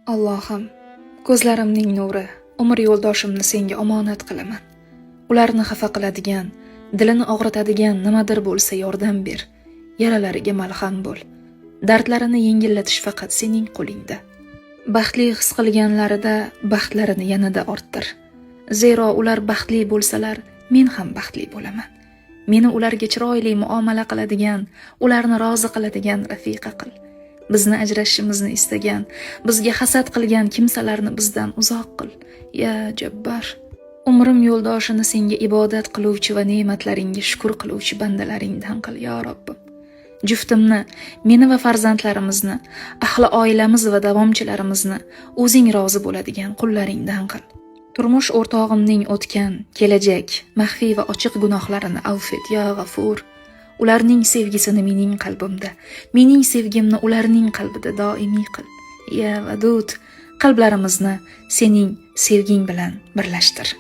Allohim, ko'zlarimning nuri, umr yo'ldoshimni senga omonat qilaman. Ularni xafa qiladigan, dilini og'ritadigan nimadir bo'lsa yordam ber. Yaralariga malham bo'l. Dardlarini yengillatish faqat sening qo'lingda. Baxtli his qilganlarida baxtlarini yanada orttir. Zero ular baxtli bo'lsalar, men ham baxtli bo'laman. Meni ularga chiroyli muomala qiladigan, ularni rozi qiladigan rafiqa qil. Bizni ajrashishimizni istagan, bizga hasad qilgan kimsalarni bizdan uzoq qil. Ya Jabbar, umrim yo'ldoshini senga ibodat qiluvchi va ne'matlaringga shukr qiluvchi bandalaringdan qil, ya Robbim. Juftimni, meni va farzandlarimizni, ahli oilamiz va davomchilarimizni o'zing rozi bo'ladigan qullaringdan qil. Turmush o'rtog'imning o'tgan, kelajak, maxfiy va ochiq gunohlarini avf et, ya G'afur. Ularning sevgisini mening qalbimda, mening sevgimni ularning qalbida doimiy qil. Ya Vadud, qalblarimizni sening sevging bilan birlashtir.